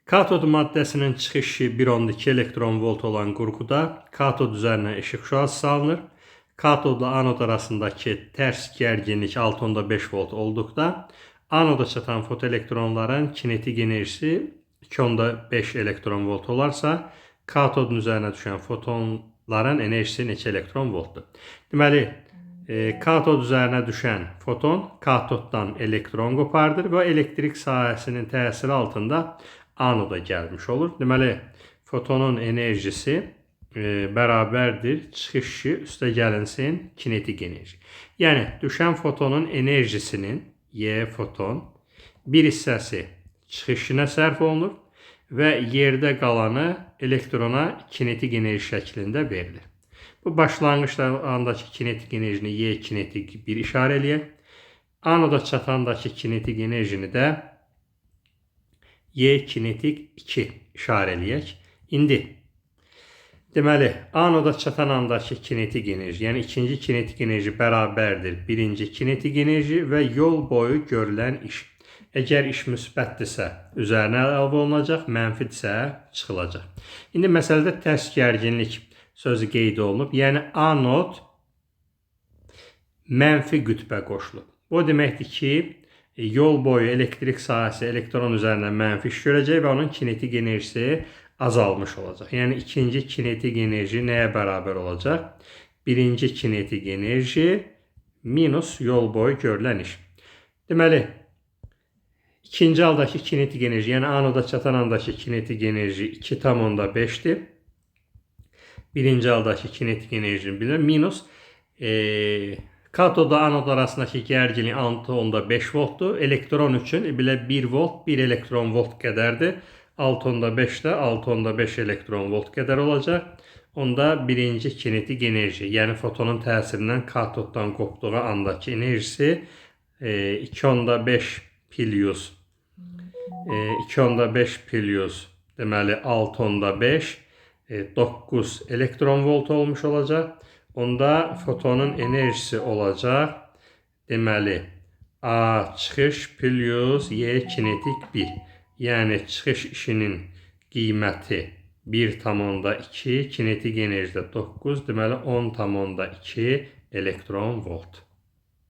Katod maddəsinin çıxışı 1,2 elektron volt olan qurğuda katod üzərinə işıq şüası salınır. Katodla anod arasındakı tərs gərginlik 6,5 volt olduqda anoda çatan fotoelektronların kinetik enerjisi 2,5 elektron volt olarsa, katodun üzərinə düşən fotonların enerjisi neçə elektron voltdur? Deməli, katod üzərinə düşən foton katoddan elektron qopardır və elektrik sahəsinin təsiri altında anoda gəlmiş olur. Deməli, fotonun enerjisi bərabərdir çıxışı üstə gəlinsin kinetik enerji. Yəni, düşən fotonun enerjisinin Y foton bir hissəsi çıxışına sərf olunur və yerdə qalanı elektrona kinetik enerji şəklində verilir. Bu başlanğıc andakı kinetik enerjini Y kinetik bir işarə eləyək. Anoda çatandakı kinetik enerjini də Y kinetik 2 işarə eləyək. İndi deməli, anoda çatan andakı kinetik enerji, yəni ikinci kinetik enerji bərabərdir birinci kinetik enerji və yol boyu görülən iş. Əgər iş müsbətdirsə, üzərinə əlavə olunacaq, mənfidirsə çıxılacaq. İndi məsələdə tərs gərginlik sözü qeyd olunub. Yəni anod mənfi qütbə qoşulub. Bu o deməkdir ki, yol boyu elektrik sahəsi elektron üzərindən mənfi iş görəcək və onun kinetik enerjisi azalmış olacaq. Yəni ikinci kinetik enerji nəyə bərabər olacaq? Birinci kinetik enerji minus yol boyu görülən iş. Deməli, ikinci haldakı kinetik enerji, yəni anoda çatan andakı kinetik enerji 2,5-dir. Birinci haldakı kinetik enerjini bilir. Minus katodla anod arasındakı gərginlik 6,5 voltdur. Elektron üçün belə 1 volt, 1 elektron volt qədərdir. 6,5 də 6,5 elektron volt qədər olacaq. Onda birinci kinetik enerji, yəni fotonun təsirindən katoddan qopduğu andakı enerjisi 2,5 plus 2,5 plus deməli 6,5 9 elektron volt olmuş olacaq. Onda fotonun enerjisi olacaq. Deməli, A çıxış plus Y kinetik 1. Yəni çıxış işinin qiyməti 1,2, kinetik enerji də 9, deməli 10,2 elektron volt.